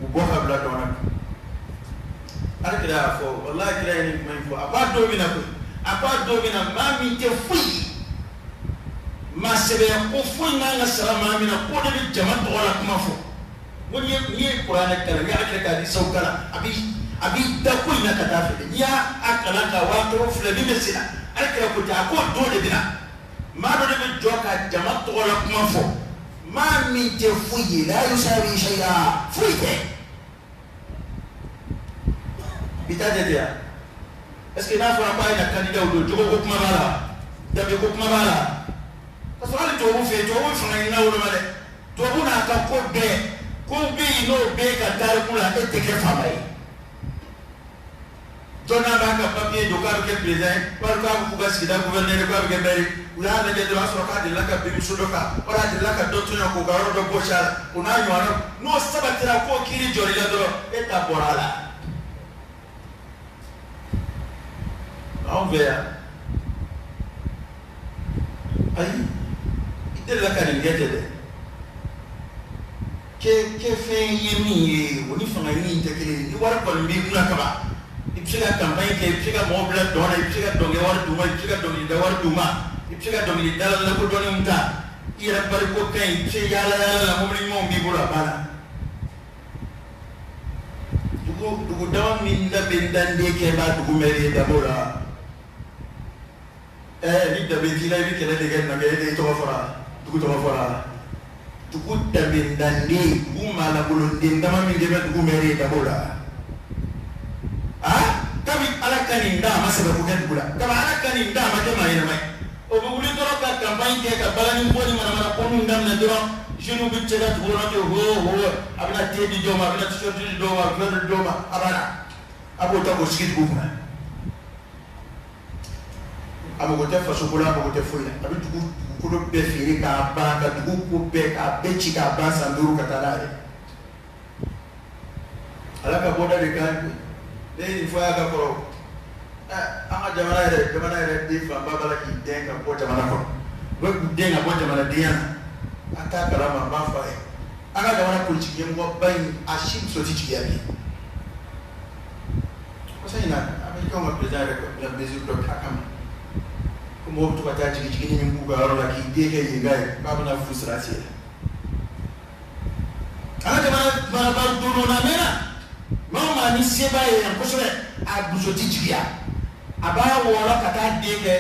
U bɔ ka bila dɔn na. Ala kira y'a fɔ, walahi kira ye nin kuma in fɔ, a b'a don min na koyi, a b'a don min na maa min tɛ foyi ye, maa sɛbɛya ko foyi man ka sara maa min na, k'o de bɛ jama tɔgɔ la kuma fɔ. Ko n'i ye kuranɛ kalan, n'i y'a kɛ k'a hadisaw kalan, a b'i da ko in na ka taa fɛ dɛ. N'i y'a kalan ka waa filɛ min bɛ sen na, ala kira ko ten, a k'o don de bɛ na, maa dɔ de bɛ jɔ ka jama tɔgɔ la kuma fɔ, maa min tɛ foyi ye, la yusawi shay'a, foyi tɛ. Bi ta tɛ ten yan. Est ce que n'a fɔra k'a ye na candidat don, jogo ko kuma b'a la, danbe ko kuma b'a la? Ka sɔrɔ hali tubabu fɛ yen, tubabu fanga ɲinina woloma dɛ. Tubabu n'a ka ko bɛɛ, ko bɛ yen n'o bɛɛ ka tariku la, e tɛ kɛ faama ye. Jɔn n'a b'a ka papier don k'a bɛ kɛ président ye, wali k'a bɛ k'u ka sigida gouverneur ye, k'a bɛ kɛ maire ye, u y'a lajɛ dɔrɔn, a sɔrɔ k'a delila ka bin muso dɔ kan, wali a delila ka dɔ tɔɲɔ k'o ka yɔrɔ dɔ bɔsi a la, o n'a ɲɔgɔnna. N'o sabatira k'o kiiri jɔr'i la dɔrɔn, e ta bɔra a la. Anw fɛ yan, ayi, i delila ka nin kɛ ten dɛ. Kɛ fɛn ye min ye, o ni fanga ɲini tɛ kelen ye. Ni wari kɔni b'i kunna kaban, i bɛ se ka campagne kɛ, i bɛ se ka mɔgɔw bila dɔn na, i bɛ se ka dɔnkɛ wari d'u ma, i bɛ se ka dɔnkilida wari d'u ma, i bɛ se ka dɔnkilida lakodɔnnenw ta, i yɛrɛ bariko ka ɲi, i bɛ se yaala yaala la, mobili ɲumanw b'i bolo, a banna. Dugu dama min danbe danden kɛ b'a dugu mɛri ye dabo la. Ni danbe t'i la, i bɛ kɛlɛ de kɛ na kɛ, e de tɔgɔ fɔra, dugu tɔgɔ fɔra. Dugu danbe danden, dugu maalankolonden dama min kɛ bɛ dugu mɛri ye dabo la. Kabi ala ka nin da a ma sɛbɛ ko kɛ dugu la, kabi ala ka nin da a ma kɛ maa ɲɛnama ye. O bɛ wuli dɔrɔn ka campagne kɛ, ka balani bɔ ni manamana ko ninnu daminɛ dɔrɔn, jeunes bɛ cɛ ka dugu kɔnɔ ten, ho ho, a bɛna te di dɔw ma, a bɛna t-shirt di dɔw ma, a bɛ fɛn di dɔw ma, a b'a la, a b'o ta k'o sigi dugu kunna. A mago tɛ faso ko la, a mago tɛ foyi la, a bɛ dugukolo bɛɛ feere k'a ban, ka dugu ko bɛɛ k'a bɛɛ ci k'a ban san 5 ka taa n'a ye. Ala ka bɔda de kan koyi. Ne ye nin fɔ a ka kɔrɔ. An ka jamana yɛrɛ den fanba b'a la k'i dɛn ka bɔ jamana kɔnɔ. U bɛ k'u dɛn ka bɔ jamanadenya na. A t'a kalama, n b'a fɔ a ye. An ka jamana politique ɲɛmɔgɔba in, a si muso tɛ jigiya bi. Kɔsa in na, Américain ka président yɛrɛ bɛna mesure dɔ ta a kama. Ko mɔgɔw bɛ to ka taa jigin jiginni min k'u ka yɔrɔ la k'i den kɛ yen ka ye, k'a bɛna fu sira sen. An ka jamana marabaa don dɔ la, a mɛnna. Maa o maa ni se b'a ye yan kosɛbɛ, a muso tɛ jigiya. A b'a wɔlɔ ka taa den kɛ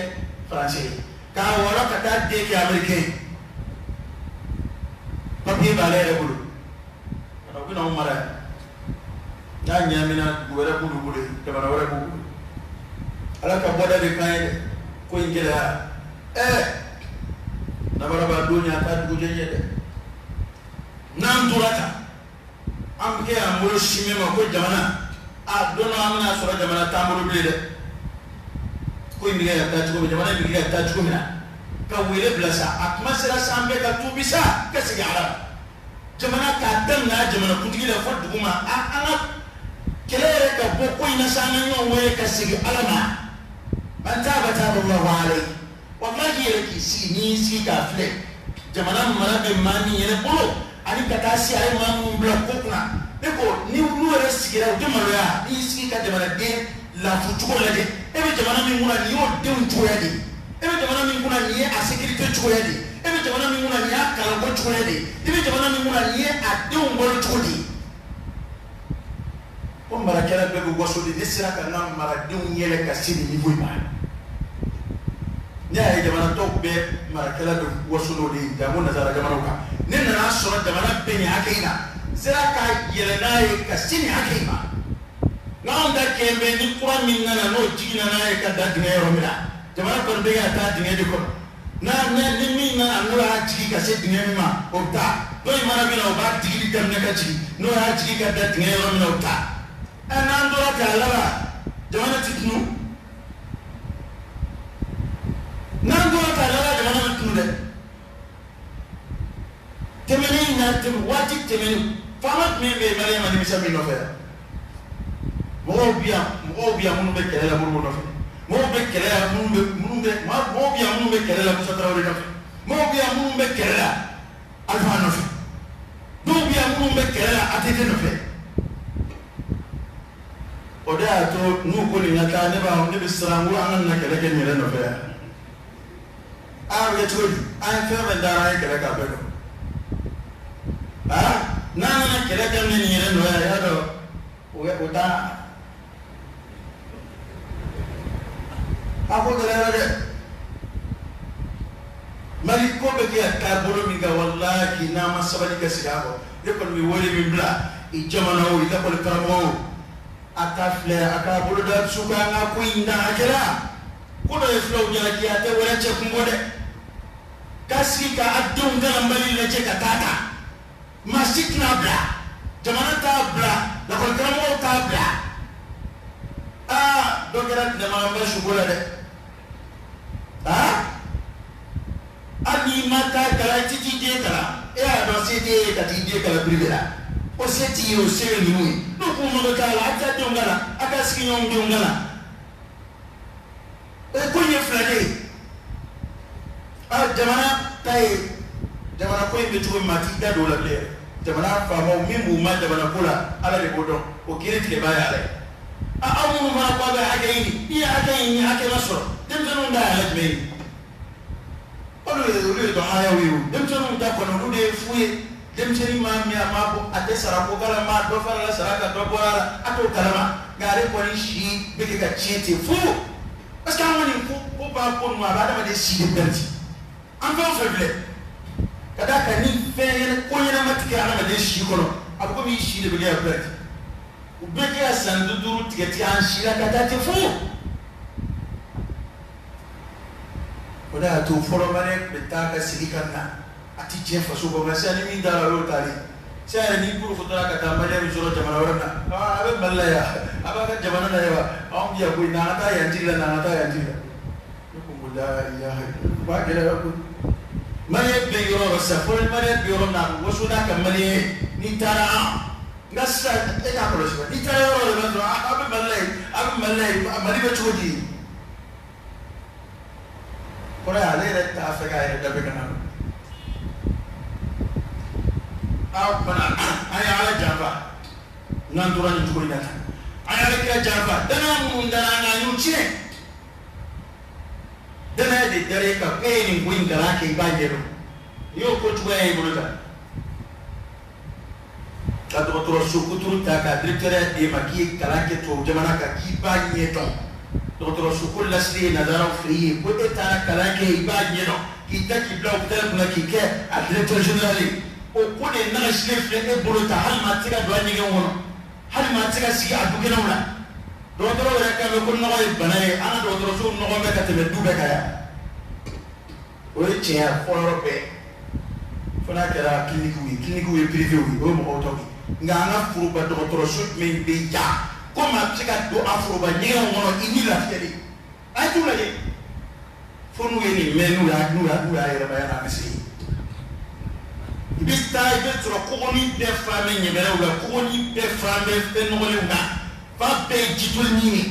français ye, k'a wɔlɔ ka taa den kɛ américain ye. Papier b'ale yɛrɛ bolo. U bɛna anw mara yan. N'a ɲaamina, dugu wɛrɛ b'olu bolo yen, jamana wɛrɛ b'u bolo. Ala ka bɔda de kan ye dɛ. Ko in gɛlɛyara. Namara b'a don ɲɛ, a t'a dugujɛ ɲɛ dɛ. N'an tora tan, an bɛ kɛ an bolo si min ma ko jamana, a don dɔ an bɛna sɔrɔ jamana t'an bolo bilen dɛ. Ko in bɛ kɛ ka taa cogo min, jamana in bɛ kɛ ka taa cogo min na, ka wele bila sa, a kuma sera sa, an bɛɛ ka tuubi sa, ka segin Ala ma. Jamana k'a daminɛ a jamanakuntigi la fo dugu ma, an ka kɛlɛ yɛrɛ ka bɔ ko in na sa, an ka ɲɔgɔn wele ka segin Ala ma. Man taaba taaba Allahu alayhi. Walahi yɛrɛ k'i sigi, n'i y'i sigi k'a filɛ, jamana mara bɛ maa min yɛrɛ bolo, ani ka taa se a ye maa minnu bila ko kunna, ne ko ni n'u yɛrɛ sigira, u tɛ maloya. N'i y'i sigi ka jamanaden lafu cogo lajɛ, e bɛ jamana min kunna, nin y'o denw cogoya de ye. E bɛ jamana min kunna, nin ye a sécurité cogoya de ye. E bɛ jamana min kunna, nin y'a kalanko cogoya de ye. I bɛ jamana min kunna, nin ye a denw balo cogo de ye. Ko marakɛla bɛɛ bɛ waso de, ne sera ka n ka maradenw yɛlɛ ka se nin niveau in ma. Ne y'a ye jamana tɔw bɛɛ marakɛla bɛ waso n'o de ye, janko nansara jamanaw kan. Ne nana sɔrɔ jamana bɛ nin hakɛ in na, n sera ka yɛlɛ n'a ye ka se nin hakɛ in ma. Nka anw ta kɛn bɛ ni kura min nana, n'o jiginna n'a ye ka da dingɛ yɔrɔ min na, jamana kɔni bɛ ka taa dingɛ de kɔnɔ. N'a ni min nana, n'o y'a jigin ka se dingɛ min ma, o bɛ taa. Dɔ in mana min na, o b'a digili daminɛ ka jigin, n'o y'a jigin ka da dingɛ yɔrɔ min na, o bɛ taa. N'an tora k'a laban, jamana ti tunu. N'an tora k'a laban, jamana bɛ tunu dɛ. Tɛmɛnen na, waati tɛmɛnen, faama jumɛn bɛ yen Maliyɛn ma nimisa min nɔfɛ yan? Mɔgɔw bɛ yan minnu bɛ kɛlɛ la Modibo nɔfɛ. Mɔgɔw bɛ kɛlɛ la minnu bɛ mɔgɔw bɛ yan minnu bɛ kɛlɛ la Musa Tarawele nɔfɛ. Mɔgɔw bɛ yan minnu bɛ kɛlɛ la Alifa nɔfɛ. Dɔw bɛ yan minnu bɛ kɛlɛ la ATT nɔfɛ. O de y'a to n'u ko nin ka taa, ne b'a ne bɛ siran ko an ka na kɛlɛ kɛ nin yɛrɛ nɔfɛ yan. A bɛ kɛ cogo di? An ye fɛn fɛn da, an ye kɛlɛ k'a bɛɛ dɔn. Aa, n'an nana kɛlɛ daminɛ nin yɛrɛ nɔ yan, i y'a dɔn o t'a a ko gɛlɛyara dɛ. Mali ko bɛ kɛ ka taabolo min kan, walahi, n'an ma sabali ka segin a kɔ. Ne kɔni bɛ wele min bila i jamana o, i lakɔli karamɔgɔ o, a ta filɛ, a k'a bolo da dusu kan, an ka ko in dan hakɛ la. Ko dɔ ye filaw jalaki, a tɛ wɛrɛ cɛ kun bɔ dɛ. Ka sigi ka a denw kalanbali lajɛ ka taa ta, maa si tɛna bila, jamana t'a bila, lakɔli karamɔgɔw t'a bila. Aa, dɔ kɛra tɛnɛmaganba suko la dɛ. Aa, hali n'i ma taa kalan, i ti t'i den kalan. E y'a dɔn se t'e ye ka t'i den kalan privé la, o se t'i ye, o se ye ninnu ye. N'u k'u mago t'a la, a t'a denw kalan, a ka sigiɲɔgɔnw denw kalan. O ko in ye fila de ye. A jamana ta ye, jamana ko in bɛ cogo min, maa t'i da don o la bilen. Jamana faamaw min b'u ma jamana ko la, Ala de b'o dɔn, o kiiri tigɛbaa ye Ala ye. A aw minnu fana ko a bɛ hakɛ ɲini, n'i ye hakɛ ɲini, ni hakɛ ma sɔrɔ, denmisɛnninw ta ye ala jumɛn ye? Olu ye dɔn hayaw ye o. Denmisɛnninw ta kɔni, olu de ye fu ye. Denmisɛnnin maa min a ma bɔ, a tɛ sara ko kalama, dɔ farala sara kan, dɔ bɔra a la, a t'o kalama. Nka ale kɔni si bɛ kɛ ka tiɲɛ ten fu, parce que an kɔni ko b'a ko ninnu, a bɛ adamaden si de pɛrɛti. An fɛn o fɛn filɛ, ka d'a kan ni fɛn ɲɛnɛ ko ɲɛnama ti kɛ adamaden si kɔnɔ, a bɛ komi i si de bɛ kɛ ka pɛrɛti. U bɛ kɛ ka san 5 tigɛ tigɛ an si la ka taa ten fu. O de y'a to fɔlɔ maliyɛn tun bɛ taa ka segin ka na, a ti tiɲɛ faso kɔ. Nka sisan, ni min taara, o y'o taalen. Sisan yɛrɛ, n'i porokotora ka taa maliyɛn min sɔrɔ jamana wɛrɛ la, a bɛ Mali la yan, a b'a ka jamana la yan wa, anw bi yan koyi, n'an ka taa yan ci la, n'an ka taa yan ci la. Ne ko ko la ilaha illallah, b'a gɛlɛya koyi. Maliyɛn bɛ yɔrɔ o yɔrɔ sisan, fɔlɔ maliyɛn bɛ yɔrɔ min na, a bɛ waso n'a ka maliyɛn ye. N'i taara an nka sisan, e k'a kɔlɔsi wa, n'i taara yɔrɔ o yɔrɔ, i b'a sɔrɔ a bɛ Mali la yen, a bɛ Mali la yen, Mali bɛ cogo di? Kɔrɔ ye, ale yɛrɛ t'a fɛ k'a yɛrɛ dabe ka na. Aw kumana, an ye Ala janfa n'an tora nin cogo in na tan. An ye Ala kira janfa. Danaya minnu dara an kan, an y'u tiɲɛ. Danaya de dara e kan, e ye nin ko in kalan kɛ, i b'a ɲɛdɔn. N'i y'o ko cogoya y'i bolo tan, ka dɔgɔtɔrɔso kuturu ta ka directeur d'e ma k'i ye kalan kɛ tubabu jamana kan, k'i b'a ɲɛdɔn, dɔgɔtɔrɔso ko lasiri ye nanzaraw fɛ yen, ko e taara kalan kɛ, i b'a ɲɛdɔn, k'i ta k'i bila hôpital kunna, k'i kɛ a directeur général ye, o ko de nagasilen filɛ e bolo ta. Hali maa tɛ se ka don a ɲɛgɛn kɔnɔ, hali maa tɛ se ka sigi a dukɛnɛw la. Dɔgɔtɔrɔw yɛrɛ kan bɛ ko nɔgɔ ye bana ye. An ka dɔgɔtɔrɔsow nɔgɔ bɛ ka tɛmɛ du bɛɛ kan yan. O ye tiɲɛ ye fɔ yɔrɔ bɛɛ, fo n'a kɛra clinique ye. Clinique ye privé ye, o ye mɔgɔw taw ye. Nka an ka foroba dɔgɔtɔrɔso jumɛn bɛ yan ko maa bɛ se ka don a foroba ɲɛgɛnw kɔnɔ i ni lafiyalen? A ye t'u lajɛ fo n'u ye nin mɛn, n'u y'a yɛlɛma yan, a bɛ se. I bɛ taa, i bɛ sɔrɔ kɔgɔnin bɛɛ fa bɛ ɲɛmɛrɛw la, kɔgɔnin bɛɛ fa bɛ fɛn nɔgɔlenw na, fa bɛɛ ye jitolinin ye.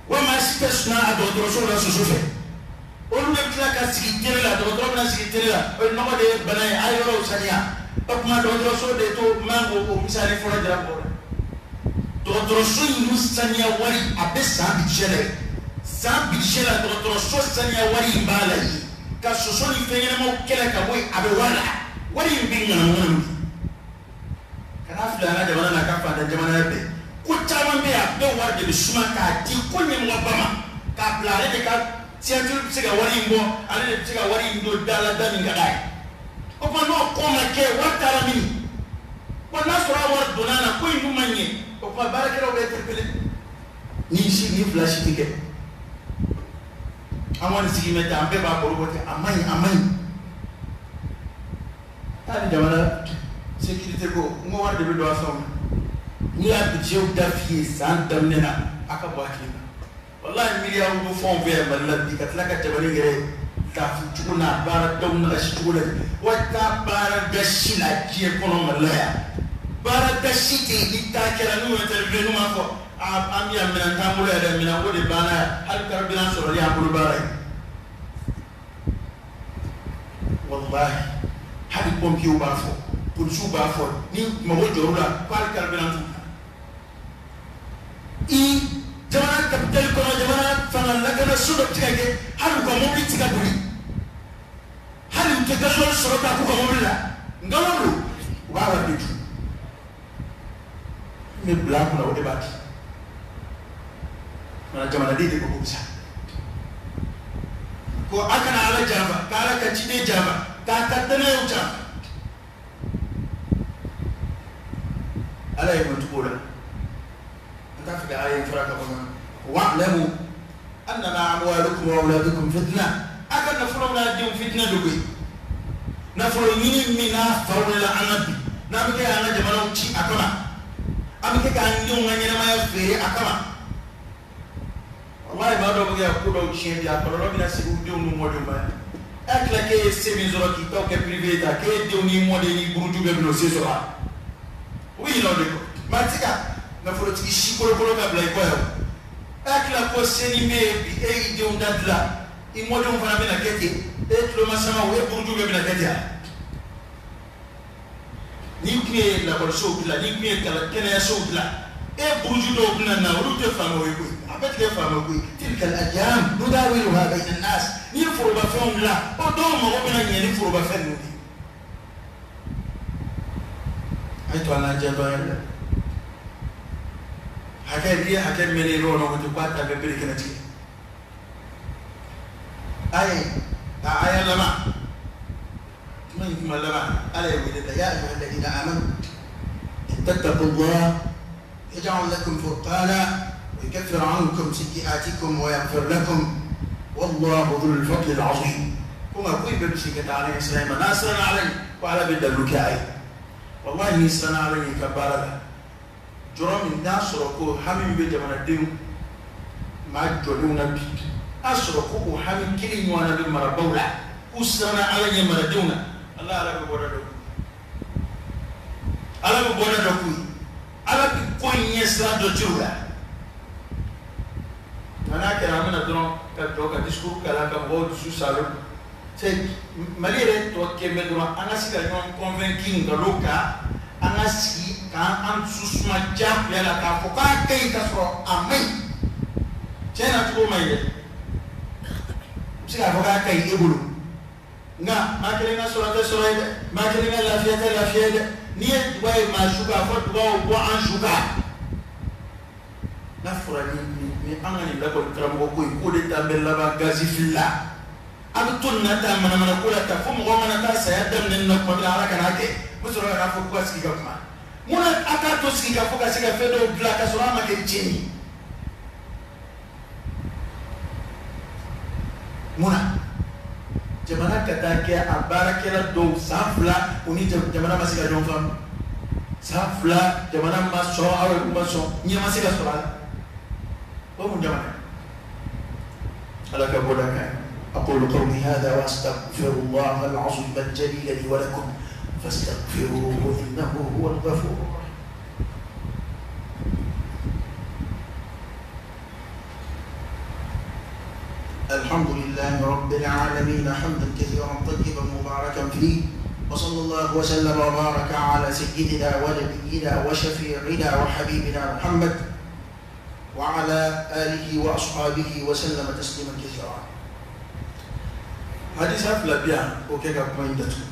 Walima si tɛ sunaa a dɔgɔtɔrɔso la soso fɛ. Olu bɛ tila ka sigi télé la, dɔgɔtɔrɔ bɛna sigi télé la, o ye nɔgɔ de ye, bana ye, a ye yɔrɔw saniya. O tuma dɔgɔtɔrɔso de to man k'o o misali fɔlɔ jira mɔgɔw la. Dɔgɔtɔrɔso in saniya wari, a bɛ san budget la yen, san budget la, dɔgɔtɔrɔso saniya wari in b'a la yen, ka soso ni fɛn ɲɛnamaw kɛlɛ ka bɔ yen, a bɛ wari la. Wari in bɛ ŋanamu ŋanamu de. Kana fili, an ka jamana n'a ka fantan jamana bɛɛ, ko caman bɛ yen, a bɛɛ wari de bɛ suma k'a di ko ɲɛmɔgɔba ma, k'a bila ale de ka signature bɛ se ka wari in bɔ, ale de bɛ se ka wari in don da la, da min ka d'a ye. O tuma, n'o ko ma kɛ, wari taara min wa, n'a sɔrɔ a wari donna a la, ko in dun ma ɲɛ, o tuma baarakɛlaw bɛ interpellé. Ni si ni fila si tɛ kɛ, an kɔni sigi bɛ ten, an bɛɛ b'a baro bɔ ten, a man ɲi, a man ɲi. Hali jamana sécurité ko, n ko wari de bɛ don a fɛnw na. N'i y'a budget da f'i ye san daminɛ na, a ka bɔ hakili ma. Walahi, miliyari bɛ fɛnw fɛ yan Mali la bi, ka tila ka jamana in yɛrɛ taafu cogo n'a baaradaw nagasi cogo la. Wa taa baarada si la diɲɛ kɔnɔ, Mali la yan, baarada si tɛ yen ni taa kɛra n'u interview, n'u m'a fɔ an bɛ yan, minɛn t'an bolo yɛrɛ, minɛn ko de banna yan, hali carburant sɔrɔli y'an bolo baara ye. Walahi, hali pompiers b'a fɔ, polisiw b'a fɔ, ni mago jɔr'u la ko hali carburant t'u la. Ekɔliso dɔ bɛ se ka kɛ hali u ka mobili tɛ ka boli, hali u tɛ gasoil sɔrɔ k'a k'u ka mobili la. Nkalon don, u b'a wari de dun. Min bɛ bila a kunna, o de b'a dun. Nka jamanaden de ko ko bisa ko a kana Ala janfa, ka Ala ka ciden janfa, k'a ka danayaw janfa. Ala ye mun tugu o la? An t'a fɛ ka aya in fara ka bɔ ɲɔgɔn na. Wa'lamu annama amwalukum wa awladukum fitna. A ka nafolo n'a denw fitina don koyi. Nafolo ɲini min n'a fa wulila an na bi, n'an bɛ kɛ k'an ka jamanaw ci a kama, an bɛ kɛ k'an denw ka ɲɛnamaya feere a kama. Walahi, maa dɔw bɛ kɛ ka ko dɔw tiɲɛ bi, a kɔlɔlɔ bɛna segin u denw n'u mɔdenw ma. E tila k'e ye se min sɔrɔ k'i taw kɛ privé ta, k'e denw n'i mɔden n'i buruju bɛɛ bɛna o se sɔrɔ a? U bɛ ɲinɛ o de kɔ. Maa tɛ ka nafolotigi si kolokolo ka bila i kɔ yan o. E tila ko se ni bɛ ye bi, e y'i denw da dilan, i mɔdenw fana bɛna kɛ ten, e tulomasamaw, e buruju bɛɛ bɛna kɛ ten wa? N'i tun ye lakɔlisow dilan, n'i tun ye kɛnɛyasow dilan, e buruju dɔw bɛna na, olu tɛ faamaw ye koyi, a bɛɛ tɛ kɛ faamaw koyi. Tilka al-ayyam nudawiluha bayna an-nas. N'i ye forobafɛnw dilan, o dɔw mago bɛna ɲɛ ni forobafɛn ninnu ye. A ye to an k'an janto an yɛrɛ la. Hakɛ, n'i ye hakɛ mɛn i yɔrɔ ko ten k'a ta bɛɛ bere kɛnɛ tigɛ. Ayi, a aya laban kuma in, kuma laban, Ala ye wele da: ya ayyuha alladhina amanu in tattaqullah yaj'al lakum furqana wa yukaffir ankum sayyi'atikum wa yaghfir lakum wallahu dhul fadli al-azim. Ko nka ko in bɛɛ bɛ se ka taa Ala ɲɛ siran ma n'a siranna Ala ɲɛ, ko Ala bɛ dalilu kɛ a ye. Wallahi, n'i siranna Ala ɲɛ i ka baara la, jɔrɔ min n'a sɔrɔ ko hami min bɛ jamanadenw maa jɔlenw na bi, a sɔrɔ ko o hami kelen ɲɔgɔnna bɛ marabaw la, k'u siranna Ala ɲɛ maradenw na, ala Ala bɛ bɔda dɔ k'u ye, Ala bɛ bɔda dɔ k'u ye, Ala bɛ ko in ɲɛ sira dɔ jira u la. Nka n'a kɛra an bɛna dɔrɔn ka jɔ ka discours kalan ka mɔgɔw dusu salo, c'est Mali yɛrɛ tɔ kɛ bɛ dɔrɔn an ka se ka ɲɔgɔn convaincu nkalon kan, an ka sigi k'an an dusu suma diyagoya la k'a fɔ k'a ka ɲi ka sɔrɔ a man ɲi. Tiɲɛ na, cogo man ɲi dɛ. I bɛ se k'a fɔ k'a ka ɲi e bolo, nka maa kelen ka sɔrɔ tɛ sɔrɔ ye dɛ, maa kelen ka lafiya tɛ lafiya ye dɛ. N'i ye duga ye maa su kan, a fɔ dugaw bɔ an su kan. N'a fɔra ni an ka nin lakɔli karamɔgɔ ko in, k'o de t'an bɛ laban gazi fili la, a bɛ to nin na tan manamana ko la tan fo mɔgɔ mana taa saya daminɛ nin na tuma min na, Ala kana kɛ, u bɛ sɔrɔ ka n'a fɔ k'u ka sigi ka kuma. Mun na a k'a to sigi ka fɔ ka se ka fɛn dɔw dilan ka sɔrɔ a ma kɛ tiɲɛni ye? Mun na jamana ka taa kɛ a baarakɛla dɔw san 2 u ni jamana ma se ka ɲɔgɔn faamu, san 2 jamana ma sɔn, aw yɛrɛ ma sɔn, ɲɛ ma se ka sɔrɔ a la? O mun jamana? Ala ka bɔda kan. أقول قولي هذا وأستغفر الله العظيم الجليل لي ولكم فاستغفروه إنه هو الغفور الرحيم. الحمد لله رب العالمين حمدا كثيرا طيبا مباركا فيه، وصلى الله وسلم وبارك على سيدنا ونبينا وشفيعنا وحبيبنا محمد وعلى آله وأصحابه وسلم تسليما كثيرا. Hadisa fila bi yan, o kɛ ka kuma in datugu.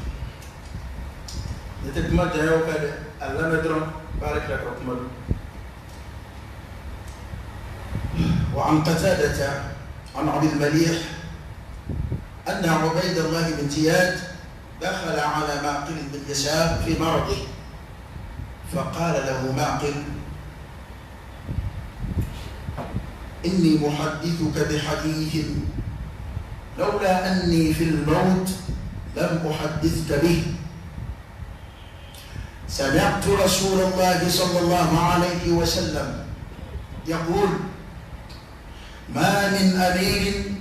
Ne tɛ kuma janya o kan dɛ, a lamɛn dɔrɔn, baara kɛra ka kuma don. وعن قتادة عن عبد المليح أن عبيد الله بن زياد دخل على معقل بن يسار في مرضه، فقال له معقل: إني محدثك بحديث لولا أني في الموت لم أحدثك به. سمعت رسول الله صلى الله عليه وسلم يقول: ما من أمير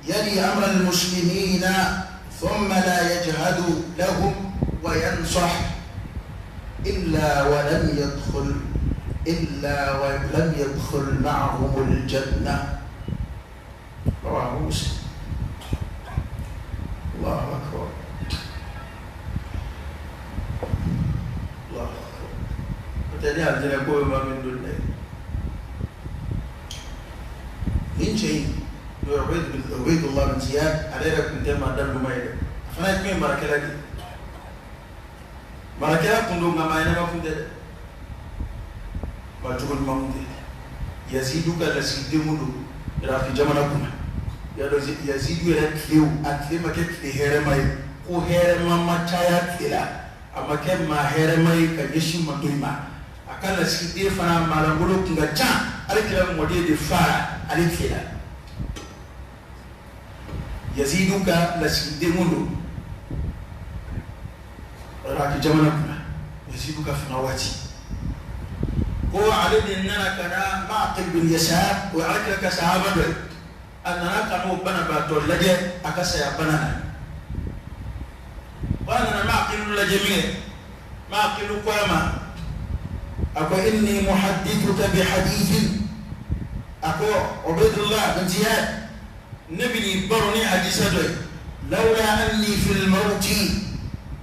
يلي أمر المسلمين ثم لا يجهد لهم وينصح إلا ولم يدخل معهم الجنة. رواه مسلم. الله أكبر، الله أكبر. O tɛ ni alijinɛ ko bɛ maa min donni dɛ. Nin cɛ in N'o ye Ubaydullah bin Ziyad, ale yɛrɛ tun tɛ maa daliluma ye dɛ, a fana tun ye marakɛla de ye, marakɛla kun don, nka maa ɲɛnama kun tɛ dɛ, maa jogo ɲuman kun tɛ. Yazidu ka lasigiden kun don Iraki jamana kunna. Y'a dɔn Yazidu yɛrɛ tilew, a tile ma kɛ tile hɛrɛma ye, ko hɛrɛma ma caya tile la, a ma kɛ maa hɛrɛma ye ka ɲɛsin mantɔn ma. A ka lasigiden fana maalankolon kun ka ca, ale kira mɔden de fara ale tile la. Yazidu ka lasigiden kun don Iraki jamana kunna Yazidu ka fanga waati. Ko ale de nana ka na Ma'qil bin Yasar, o ye alakira ka sahaba dɔ ye, a nana ka n'o banabaatɔ lajɛ a ka saya bana na. Ko a nana Ma'qil lajɛ min kɛ, Ma'qil ko a ma, a ko inni muhaddithuka bi hadithin, a ko Ubaydullah bin Ziyad, ne bɛ n'i baro ni hadisa dɔ ye, lawla anni fil mawti,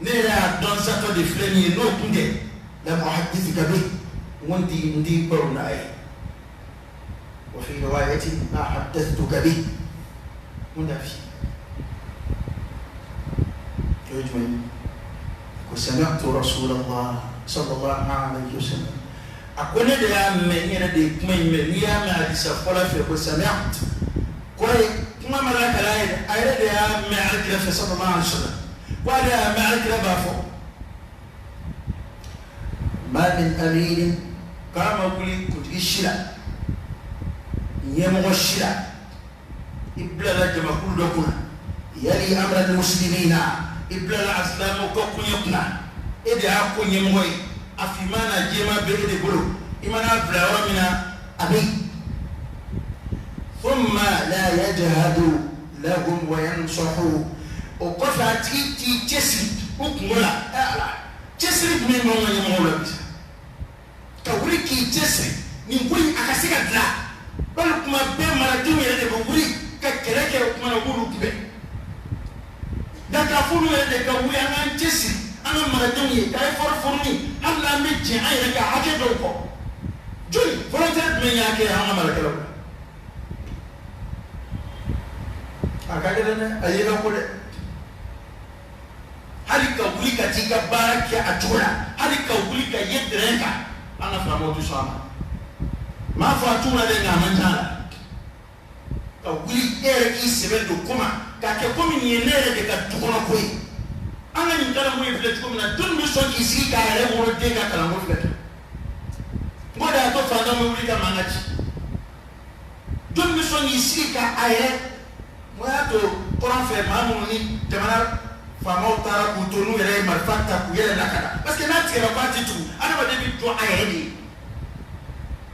ne yɛrɛ y'a dɔn satɔ de filɛ nin ye, n'o tun tɛ lam uhaddithuka bi, n ko n t'i baro n'a ye. Wa fi riwayatin ma haddathtuka bi, n ko t'a f'i ye. O ye jumɛn ye? Ko sami'tu rasulallah sallallahu alayhi wa sallam, a ko ne de y'a mɛn, n yɛrɛ de ye kuma in mɛn. N'i y'a mɛn hadisa fɔlɔ fɛ ko sami'tu, kɔrɔ ye kuma ma lakala ye dɛ, a yɛrɛ de y'a mɛn alakira fɛ sallallahu alayhi wa sallam, ko ale y'a mɛn alakira b'a fɔ ma min amirin, k'a ma wuli kuntigi si la, ɲɛmɔgɔ si la, i bilala jamakulu dɔ kunna, yali amra muslimina, i bilala asilamɛw ka koɲɛ kunna, e de y'a ko ɲɛmɔgɔ ye, a finman n'a jɛman bɛ e de bolo, i mana bila yɔrɔ min na a bɛ yen. Thumma la yajhadu lahum wa yansahu, o kɔfɛ a tigi t'i cɛsiri o kungo la. Ɛ Ala, cɛsiri jumɛn b'anw ka ɲɛmɔgɔw la bi sa? Ka wuli k'i cɛsiri nin ko in a ka se ka dilan, bali kuma bɛɛ maradenw yɛrɛ de bɛ wuli ka kɛlɛ kɛ, o kuma na u b'olu kunbɛn. Nka k'a fɔ olu yɛrɛ de ka wuli, an k'an cɛsiri an ka maradenw ye ka effort fourni, hali n'an bɛ jɛn an yɛrɛ ka hakɛ dɔw kɔ. Joli volontaire jumɛn y'a kɛ an ka marakɛlaw la? A ka gɛlɛn dɛ, a ye ka ko dɛ. Hali ka wuli ka t'i ka baara kɛ a cogo la, hali ka wuli ka ye terrain kan, an ka faamaw tɛ sɔn a ma. N m'a fɔ a t'u la dɛ, nka a man ca la. Ka wuli e yɛrɛ k'i sɛbɛ don ko ma, k'a kɛ komi nin ye ne yɛrɛ de ka du kɔnɔ ko ye. An ka nin kalanko in filɛ cogo min na, jɔnni bɛ sɔn k'i sigi k'a yɛrɛ woloden ka kalanko filɛ tan? N ko de y'a to faantanw bɛ wuli ka mankan ci. Jɔnni bɛ sɔn k'i sigi ka a yɛrɛ, mun y'a to kɔrɔn fɛ maa minnu ni jamana faamaw taara k'u to n'u yɛrɛ ye marifa ta k'u yɛrɛ lakana? Parce que n'a tigɛra k'a tɛ tugu, adamaden bɛ jɔ a yɛrɛ de ye.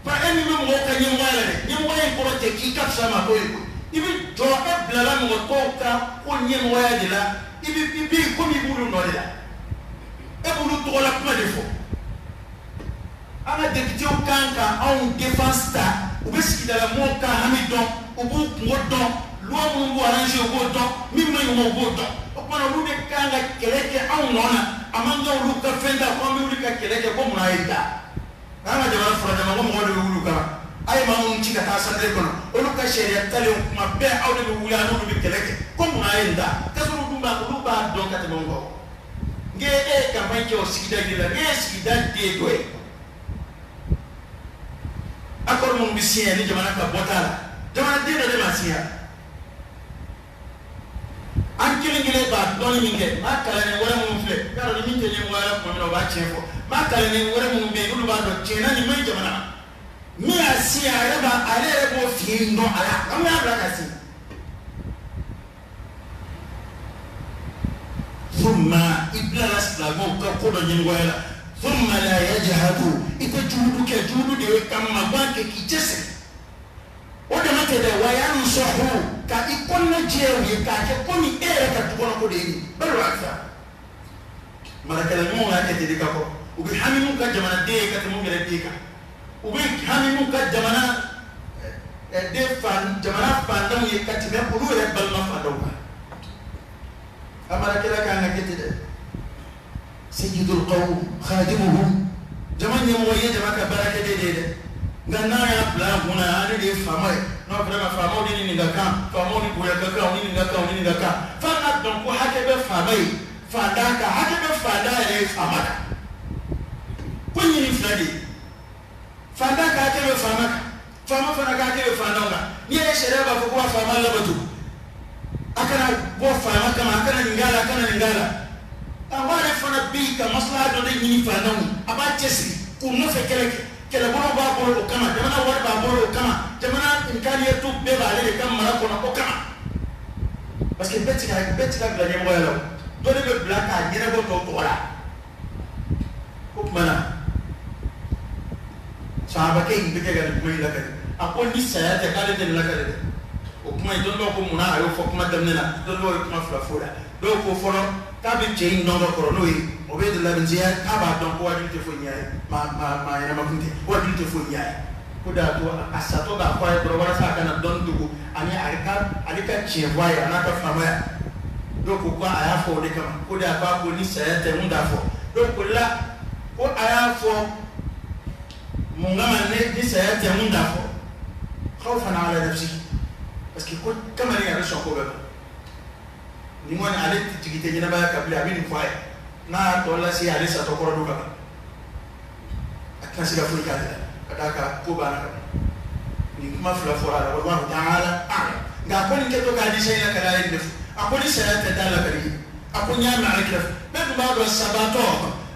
Fa e min bɛ mɔgɔw ka ɲɛmɔgɔya la dɛ, ɲɛmɔgɔya in kɔrɔ tɛ k'i ka fisa maa tɔw ye koyi. I bɛ jɔ, e bilala mɔgɔ tɔw ka ko ɲɛmɔgɔya de la, i bɛ i bɛ yen komi i b'olu nɔ de la, e b'olu tɔgɔla kuma de fɔ. An ka députéw kan ka anw défense ta, u bɛ sigidala mɔgɔw ka hami dɔn, u b'u kungo dɔn, loi minnu b'u arranger u b'o dɔn, min man ɲi u ma u b'o dɔn. O tuma na olu de kan ka kɛlɛ kɛ anw nɔ na, a man kan olu ka fɛn ta ko an bɛ wuli ka kɛlɛ kɛ ko mun a ye ta. N'an ka jamana furadama ko mɔgɔw de bɛ wuli u kama, a ye maa minnu ci ka taa assemblée kɔnɔ, olu ka sariya talenw kuma bɛɛ aw de bɛ wuli, an n'olu bɛ kɛlɛ kɛ ko mun a ye nin ta, k'a sɔrɔ olu b'a olu b'a dɔn ka tɛmɛ anw kan. N k'e ye campagne kɛ o sigida de la, n'e ye sigida den dɔ ye, accord minnu bɛ signé ni jamana ka bɔ t'a la, jamanaden dɔ de ma signé. An kelen kelen b'a dɔnni min kɛ, maa kalannen wɛrɛ minnu filɛ, i y'a dɔn ni min tɛ ɲɛmɔgɔya la tuma min na o b'a tiɲɛ fɔ, maa kalannen wɛrɛ minnu bɛ yen n'olu b'a dɔn tiɲɛ na nin man ɲi jamana ma, min y'a signé a yɛrɛ b'a ale yɛrɛ b'o fiɲɛ in dɔn a la, an y'a bila ka signé. Thumma i bilala silamɛw ka ko dɔ ɲɛmɔgɔya la, thumma la yajhadu, i tɛ juhudu kɛ, juhudu de ye ka magan kɛ k'i cɛsiri. O dama tɛ dɛ, wa yansahu, ka i kɔnɔna jɛya u ye k'a kɛ komi e yɛrɛ ka du kɔnɔ ko de ye nin ye. Bal wa akthar, marakɛla ɲumanw y'a kɛ ten de ka kɔrɔ, u bɛ hami n'u ka jamanaden ye ka tɛmɛ u yɛrɛ den kan, u bɛ hami n'u ka jamana den fan jamana fantanw ye ka tɛmɛ olu yɛrɛ balima fantanw kan. A marakɛla kan ka kɛ ten dɛ. Sayyidul qawm khadimuhum, jama ɲɛmɔgɔ ye jama ka baarakɛden de ye dɛ, nka n'a y'a bila a kun na ale de ye faama ye, Non vraiment faamaw de ni nin ka kan, faamaw ni bonya ka kan, u ni nin ka kan, u ni nin ka kan. F'a ka dɔn ko hakɛ bɛ faama ye faantan kan, hakɛ bɛ faantan yɛrɛ ye faama kan. Ko ɲini fila de ye, faantan ka hakɛ bɛ faama kan, faama fana ka hakɛ bɛ faantanw kan. N'i y'a ye sariya b'a fɔ ko ka faama labato, a kana bɔ faama kama, a kana nin k'a la, a kana nin k'a la. A b'ale fana bɛ yen ka maslaha dɔ de ɲini faantanw ye, a b'a cɛsiri k'u nɔfɛ kɛlɛ kɛ. Kɛlɛbolo b'a bolo o kama, jamana wari b'a bolo o kama, jamana nkaniyatu bɛɛ b'ale de ka mara kɔnɔ o kama. Parce que bɛɛ ti ka bila ɲɛmɔgɔya la, dɔ de bɛ bila k'a ɲɛnabɔ tɔw tɔgɔ la. O tuma na sahabakɛ in bɛ kɛ ka nin kuma in lakale. A ko ni saya tɛ k'ale tɛ nin lakale dɛ. O kuma in dɔnnibaw ko munna a y'o fɔ kuma daminɛ na, dɔnnibaw ye kuma fila f'o la. Dɔw ko fɔlɔ k'a bɛ cɛ in dɔn ka kɔrɔ n'o ye o bɛ de labɛntiya, k'a b'a dɔn ko wajibi tɛ foyi ɲɛ a ye, maa ɲɛnama kun tɛ, wajibi tɛ foyi ɲɛ a ye. Ko de y'a to a satɔ k'a fɔ a ye dɔrɔn walasa a kana dɔnni dogo ani ale ka tiɲɛ fɔ a ye a n'a ka faamaya. Dɔw ko ko a y'a fɔ o de kama, ko de y'a to a ko ni saya tɛ mun t'a fɔ. Dɔw ko la ko a y'a fɔ mun kama ni saya tɛ mun t'a fɔ, khawfan ala nafsi, parce que ko kamalen a bɛ sɔn ko bɛɛ ma. Ni kɔni ale jigi tɛ ɲɛnamaya kan bilen, a bɛ nin fɔ a ye, n'a y'a tɔ lase ale satɔ kɔrɔ don ka ban, a tɛna se ka foyi k'ale la ka d'a kan ko banna ka ban. Nin kuma fila fɔra a la, wallahu ta'ala a'lam. Nka a ko nin kɛtɔ k'a di sɛyina ka ye nin de fɔ, a ko ni saya tɛ t'a lakali ye, a ko n y'a mɛn ala kira fɛ. Bɛɛ tun b'a dɔn sabatɔ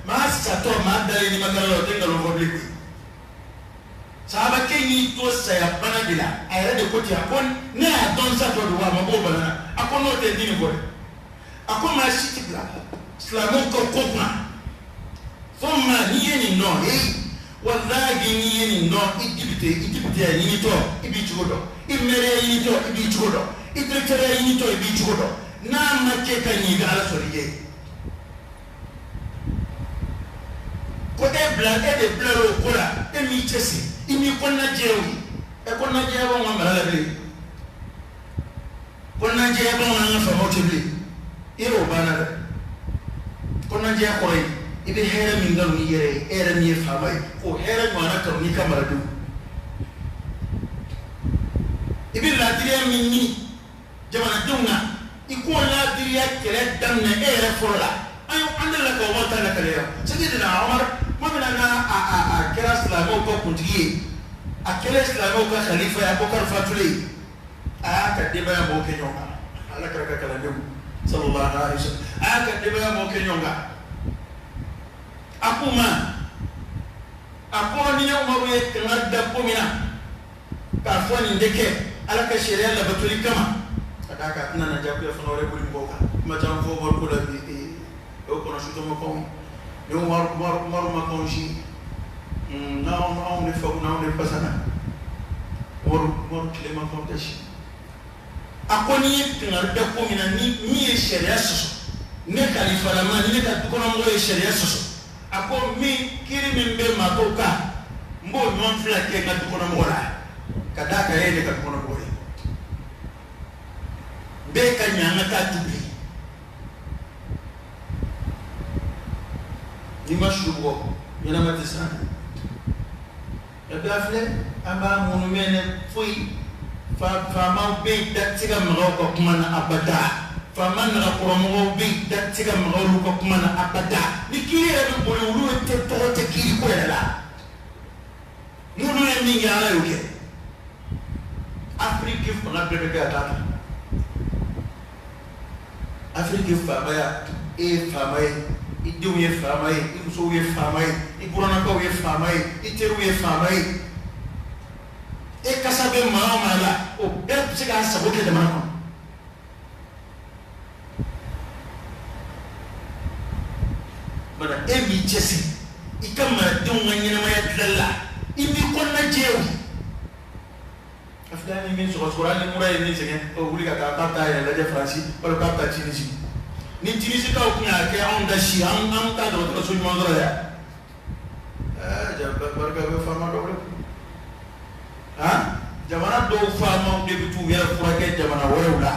maa satɔ maa dalen ni makala la o tɛ nkalon fɔ bilen koyi. Sahabakɛ y'i to saya bana de la, a yɛrɛ de ko ten, a ko ne y'a dɔn satɔ don wa a ma b'o bana na, a ko n'o tɛ n ti nin fɔ dɛ. A ko maa si ti bila silamɛw ka ko kunna fo maa n'i ye nin dɔn, walahi n'i ye nin dɔn, i député ya ɲinitɔ i b'i cogo dɔn, i maire ya ɲinitɔ i b'i cogo dɔn, i directeur ya ɲinitɔ i b'i cogo dɔn. N'a ma kɛ ka ɲɛ i bɛ Ala sɔrɔ i ye. Ko e bila e de bila o ko la, e m'i cɛsiri, i m'i kɔnɔna jɛya o ye. Ɛ kɔnɔna jɛya b'anw ka mara la bilen, kɔnɔna jɛya b'anw n'an ka faamaw cɛ bilen. I yɛrɛ o banna dɛ. Kɔnɔna jɛya kɔrɔ ye i bɛ hɛrɛ min kanu i yɛrɛ ye, e yɛrɛ min ye faama ye, k'o hɛrɛ ɲɔgɔnna kanu n'i ka maradenw. I bɛ laadiriya min ɲini jamanadenw na, i k'o laadiriya kɛlɛ daminɛ e yɛrɛ fɔlɔ la. An delila ka Umaru ta lakale yan. Seyidina Umaru tuma min na n'a a kɛra silamɛw ka kuntigi ye, a kɛlen silamɛw ka khalifa ye, Abubakar fatulen, a y'a ka denbaya mɔgɔw kɛ ɲɔgɔn kan. Ala kira ka kalandenw sallallahu alaihi wasallam, a y'a ka denbaya mɔgɔw kɛ ɲɔgɔn kan. A k'u ma, a ko ni ne Umaru ye kangari da ko min na k'a fɔ nin tɛ kɛ Ala ka sariya labatoli kama, ka d'a kan a tɛna na diyagoya fana wɛrɛ boli mɔgɔw kan. Kuma caman fɔ Umaru ko la bi, o kɔnɔ sutɔma kanw ni Umaru ma kanw si n'anw de fagu n'anw de fasana, Umaru tile ma kanw tɛ si. A ko n'i ye kangari da ko min na ni min ye sariya sɔsɔ, ne kalifalama ni ne ka dukɔnɔmɔgɔ ye sariya sɔsɔ, a ko min kiiri min bɛ maa tɔw kan, n b'o ɲɔgɔn fila kɛ n ka dukɔnɔmɔgɔ la, ka d'a kan e ye ne ka dukɔnɔmɔgɔ ye. Bɛɛ ka ɲɛ an ka taa tubili. N'i ma su bɔ ɲɛnama tɛ siran. Ɛ bɛɛ filɛ an b'a munumɛnɛ foyi. Faamaw bɛ yen da tɛ se ka maga u ka kuma na abada. Faama nagakɔrɔmɔgɔw bɛ yen da tɛ se ka maga olu ka kuma na abada. Ni kiiri yɛrɛ bɛ boli olu tɛ tɔgɔ tɛ kiiri ko yɛrɛ la. N'olu ye min kɛ Ala y'o kɛ. Afiriki fanga bɛɛ bɛ kɛ ka taa ta. Afiriki faamaya, e ye faama ye, i denw ye faama ye, i musow ye faama ye, i burannakaw ye faama ye, i teriw ye faama ye. E kasa bɛ maa o maa la, o bɛɛ bɛ se k'a sago kɛ jamana kɔnɔ. Bana e m'i cɛsiri i ka maradenw ka ɲɛnamaya dilanli la, i m'i kɔnɔna jɛya o ye. A filɛ ni min sɔgɔsɔgɔra, hali ni mura ye min sɛgɛn, o wuli ka taa k'a bɛ taa yɛrɛ lajɛ Faransi walima k'a bɛ taa Tinisi. Ni Tinisikaw tun y'a kɛ anw da si, an taa dɔgɔtɔrɔso ɲuman sɔrɔ yan. Ɛɛ barika bɛ faama dɔw la. Han, jamana dɔw faamaw de bɛ t'u yɛrɛ furakɛ jamana wɛrɛw la.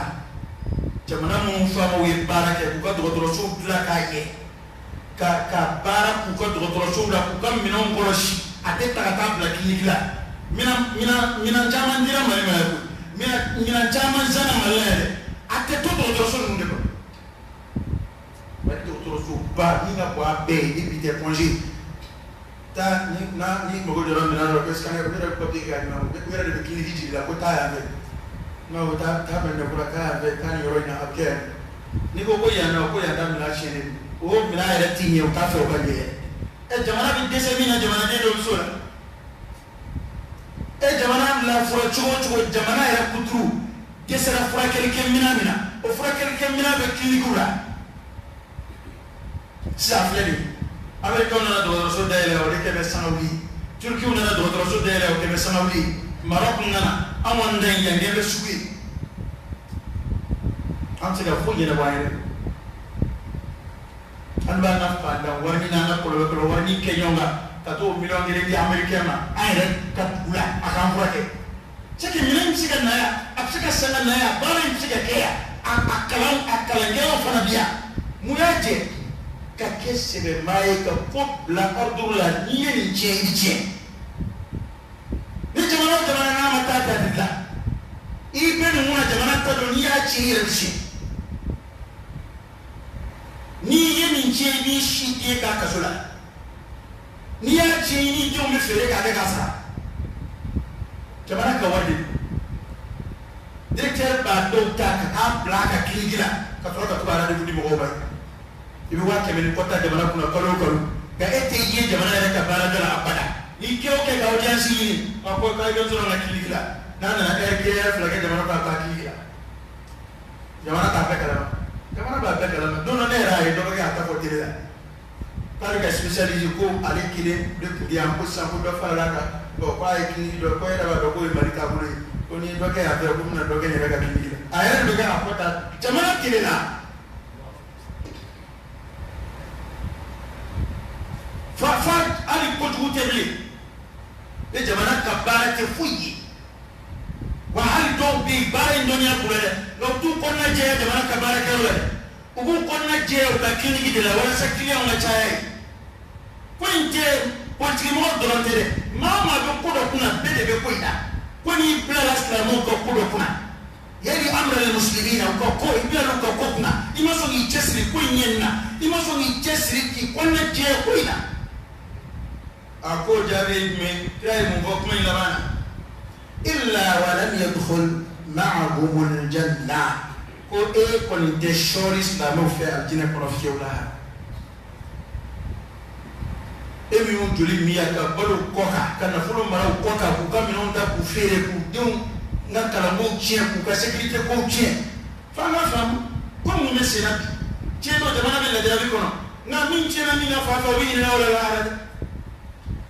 Jamana minnu faamaw ye baara kɛ k'u ka dɔgɔtɔrɔsow dilan k'a ɲɛ, ka baara k'u ka dɔgɔtɔrɔsow la, k'u ka minɛnw kɔlɔsi, a tɛ ta ka taa bila kiliniki la. Minɛn caman dira Mali ma yan koyi. Minɛn caman sanna Mali la yɛrɛ, a tɛ to dɔgɔtɔrɔso ninnu de kɔnɔ. Mali dɔgɔtɔrɔsoba min ka bon a bɛɛ ye, ni bi tɛ congé taa ni na ni mago jɔra minɛn dɔ ko scanner, u yɛrɛ bɛ papier kɛ k'a d'i ma, u yɛrɛ de bɛ clinique jigin la ko taa yan fɛ, n'a ko taa taa Mɛdinakura, taa yan fɛ, taa nin yɔrɔ in na, a bɛ kɛ yan. N'i ko ko yan nɔ, ko yan ta minɛn tiɲɛnen don, o minɛn yɛrɛ ti ɲɛ, u t'a fɛ o ka ɲɛ yɛrɛ. Ɛ, jamana bɛ dɛsɛ min na, jamanaden dɔw bɛ s'o la. E jamana lafura cogo o cogo, jamana yɛrɛ kuturu dɛsɛra furakɛli kɛ minɛn min na, o furakɛli kɛ minɛn bɛ clinique la. Sisan filɛ nin ye, Américains nana dɔgɔtɔrɔso dayɛlɛ, o de kɛ bɛ sangawuli. Turkiw nana dɔgɔtɔrɔso dayɛlɛ, o kɛ bɛ sangawuli. Maroc nana, an kɔni ta in yan kɛ bɛ sugu ye. An tɛ se ka foyi ɲɛnabɔ an yɛrɛ. An b'an ka fantan wari ɲini, an ka kɔlɔlɔ wari ɲini kɛ ɲɔgɔn kan ka t'o miliyɔn 1 di américain ma an yɛrɛ ka dugu la, a k'an furakɛ. C'est que minɛn bɛ se ka na yan, a bɛ se ka san ka na yan, baara in bɛ se ka kɛ yan, a kalan a kalankɛlaw fana bɛ yan. Mun y'a jɛ ka kɛ sɛbɛmaa ye ka ko bila ordre la? N'i ye nin tiɲɛ, i bɛ tiɲɛ. Ni jamana o jamana n'a ma taa ta tɛ dilan, i bɛ nin kunna jamana ta don, n'i y'a tiɲɛ, i yɛrɛ bɛ tiɲɛ. N'i ye nin tiɲɛ, i b'i si den k'a kaso la. N'i y'a tiɲɛ, i n'i denw bɛ feere k'a kɛ k'a sara. Jamana ka wari de don. Directeur b'a dɔw ta ka taa bila a ka clinique la ka sɔrɔ ka to ka rendez-vous di mɔgɔw ma. I bɛ 100 000 ni kɔ ta jamana kunna kalo o kalo, nka e tɛ ye jamana yɛrɛ ka baarakɛ la abada. N'i kɛ o kɛ ka audience ɲini, a ko k'a bɛ sɔrɔ n ka clinique la. N'a nana heure kelen, heure fila kɛ jamana kɔnɔ, a bɛ taa clinique la. Jamana t'a bɛɛ kalama, jamana b'a bɛɛ kalama. Don dɔ ne yɛrɛ y'a ye dɔ bɛ kɛ a ta fɔ télé la k'ale ka spécialisé, ko ale kelen de tun bɛ yan, ko sisan ko dɔ farala a kan. Bon, k'a ye clinique dɔ, ko e yɛrɛ b'a dɔn k'o ye Mali taabolo ye, ko n'i ye dɔ kɛ yan fɛ, ko n bɛna dɔ kɛ n yɛrɛ ka clinique la. A yɛrɛ de bɛ kɛ a fɔ tan jamana télé la. Fa fa hali kojugu tɛ bilen, ni jamana ka baara tɛ foyi ye. Wa hali dɔw bɛ yen, baara in dɔnniya b'u la dɛ, nka u t'u kɔnɔna jɛya jamana ka baarakɛyɔrɔ la dɛ, u b'u kɔnɔna jɛya u ka clinique de la walasa client ka caya yen. Ko in tɛ politique mɔgɔ dɔrɔn tɛ dɛ, maa o maa bɛ ko dɔ kunna, bɛɛ de bɛ ko in na. Ko n'i bilala silamɛw ka ko dɔ kunna, yali amra muslimina, u ka ko, i bilala u ka ko kunna, i ma sɔn k'i cɛsiri ko in ɲɛni na, i ma sɔn k'i cɛsiri k'i kɔnɔna jɛya ko in na. A ko jaabi ye jumɛn? Kira ye mun fɔ kuma in laban na? Illa walam yadkhul ma'ahumul janna, ko e kɔni tɛ sɔɔri silamɛw fɛ alijinɛ kɔnɔ fiyewu la. E min y'u joli min yan ka balo kɔ kan, ka nafolo mara u kɔ kan, k'u ka minɛnw ta k'u feere, k'u denw ka kalankow tiɲɛ, k'u ka sécurité kow tiɲɛ. F'an ka faamu ko mun bɛ sen na bi. Tiɲɛ don, jamana bɛ lajarabi kɔnɔ, nka min tiɲɛna min ka fan fɛ, o bɛ ɲininka o de la lahara dɛ.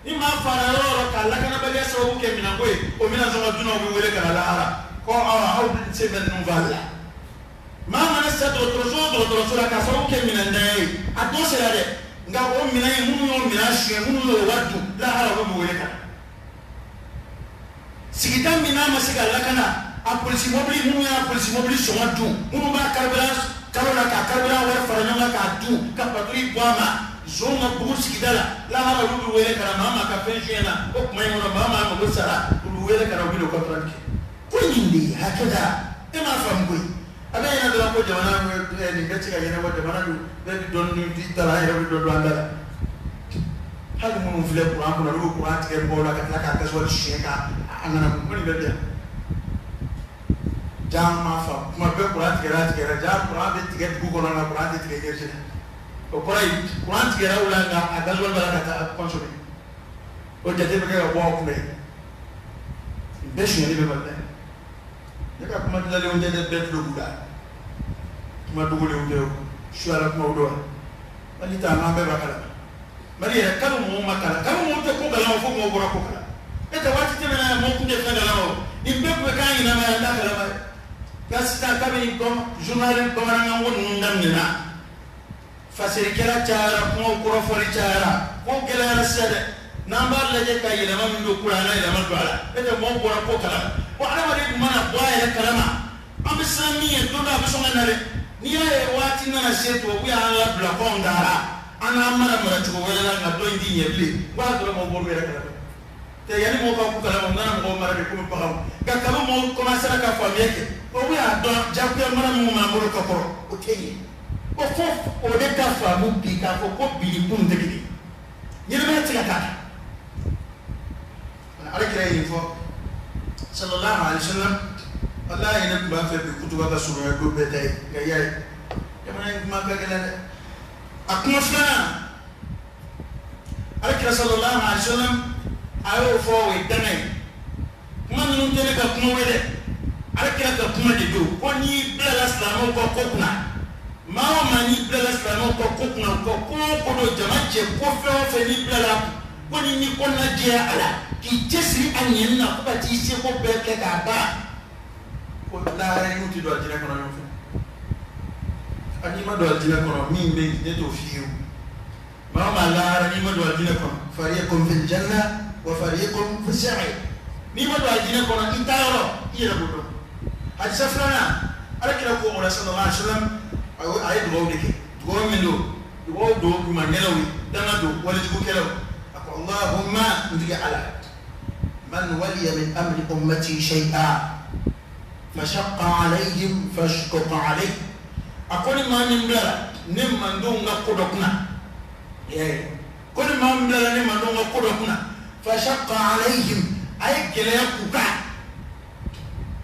Ni maa fara yɔrɔ o yɔrɔ ka lakanabaliya sababu kɛ minɛnko ye, o minɛn sɔngɔ dunanw bɛ wele ka na lahara ko awa aw se bɛ ninnu faali la. Maa mana sa dɔgɔtɔrɔso o dɔgɔtɔrɔso la k'a sababu kɛ minɛntanya ye, a dɔ sera dɛ, nka o minɛn in, minnu y'o minɛn suɲɛ, minnu y'o wari dun, lahara olu bɛ wele ka na. Sigida min n'a ma se ka lakana, a polisi mobili, minnu y'a polisi mobili sɔngɔ dun, minnu b'a carburant kalo la k'a carburant wari fara ɲɔgɔn kan k'a dun, ka patrouille bɔ a ma zon ka bugu sigida la, lahara olu bɛ wele ka na. Maa maa ka fɛn suɲɛ na o kuma in kɔnɔ, maa maa mago sara, olu bɛ wele ka na, u bɛ n'o compte rendu kɛ. Ko in de ye hakɛ da, e m'a faamu koyi. A bɛ ɲɛna dɔrɔn ko jamana nin bɛɛ tɛ se ka ɲɛnabɔ, jamana dun bɛɛ bɛ dɔɔnin di ta la, an yɛrɛ bɛ dɔ dɔn an da la. Hali minnu filɛ kuran kunna, n'u bɛ kuran tigɛ mɔgɔw la ka tila k'a gasoil suɲɛ k'a a nana ko nin bɛɛ bɛ yan. Jaa m'a faamu, kuma bɛɛ kuran tigɛra a tigɛra, jaa kuran bɛ tigɛ dugu kɔnɔ nka kuran tɛ tigɛ énergie la. O kɔrɔ ye kuran tigɛra u la, nka a gasoil b'a la ka taa consommer, o jate bɛ kɛ ka bɔ aw kunna yen. Nin bɛɛ sonyɛli bɛ Mali la yan. Ne ka kuma dilalenw tɛ dɛ, bɛɛ tulo b'u la. Kuma dogolenw tɛ o, suyala kumaw don wa. Mali ta, an bɛɛ b'a kalama. Mali yɛrɛ kalo mɔgɔw ma kalan, kalo mɔgɔw tɛ ko kalama fo mɔgɔw bɔra ko kalama. E tɛ waati tɛmɛna yan, mɔgɔw tun tɛ fɛn kalama o. Nin bɛɛ tun bɛ k'an ɲinama ye, an t'a kalama ye. Nka sisan kabini journal bamanankan ko ninnu daminɛna, fasirikɛla cayara, kumaw kɔrɔfɔli cayara, ko gɛlɛyara sisan dɛ. N'an b'a lajɛ ka yɛlɛma min don ko la, an ka yɛlɛma don a la. E tɛ mɔgɔw bɔra ko kalama. Bon, adamaden tun mana bɔ a yɛrɛ kalama, an bɛ siran min ye, don dɔ a bɛ sɔn ka na dɛ. N'i y'a ye waati nana se, tubabu y'an labila ko anw taara, an n'an mara maracogo wɛrɛ la, nka dɔ in t'i ɲɛ bilen. N b'a dɔrɔn mɔgɔw bɔr'u yɛrɛ kalama. Tɛ yanni mɔgɔw ka k'u kalama, u nana mɔgɔw mara de komi baganw. Nka kabi mɔgɔw commencera ka faamuya kɛ, o y'a dɔn jagoya mara minnu b'an bolo ka kɔrɔ, o tɛ ɲɛ. O fo o de ka faamu bi k'a fɔ ko bi ni kunun tɛ kelen ye. Ɲɛnamaya tɛ se ka k'a la. Ala kira ye nin fɔ sallallahu alaihi wa sallam. Walahi ne tun b'a fɛ bi kutuba ka surunya don bɛɛ ta ye, nka i y'a ye jamana in kuma ka gɛlɛn dɛ. A kuma filanan, ala kira sallallahu alaihi wa sallam a y'o fɔ, o ye danga ye. Kuma ninnu tɛ ne ka kuma ye dɛ, ala kira ka kuma de don. Ko n'i bilala silamɛw ka ko kunna, maa o maa n'i bilala silamɛw ka ko kunna, u ka ko o ko don, jama cɛ ko fɛn o fɛn, n'i bilala ko ni n'i kɔnɔna jɛya a la, k'i cɛsiri a ɲɛni na fo ka t'i seko bɛɛ kɛ k'a ban, ko lahara i n'u tɛ don alijinɛ kɔnɔ ɲɔgɔn fɛ. A n'i ma don alijinɛ kɔnɔ, min bɛ yen ne t'o f'i ye o. Maa o maa lahara n'i ma don alijinɛ kɔnɔ, fariqun fil janna wa fariqun fis sa'ir. N'i ma don alijinɛ kɔnɔ, i taa yɔrɔ i yɛrɛ b'o dɔn. Hadisa filanan, ala kira ko o la sallallahu alaihi wa sallam, a ye dugawu de kɛ. Dugawu min don, dugawu don ɲumankɛlaw ye, danga don walijugukɛlaw. A ko allahumma, n tigi ala, man waliya min amri ummati shay'a fashaqqa alayhim fashquq alayhi. A ko ni maa min bilala ne mandenw ka ko dɔ kunna, ko ni maa min bilala ne mandenw ka ko dɔ kunna, fashaqqa alayhim, a ye gɛlɛya k'u kan.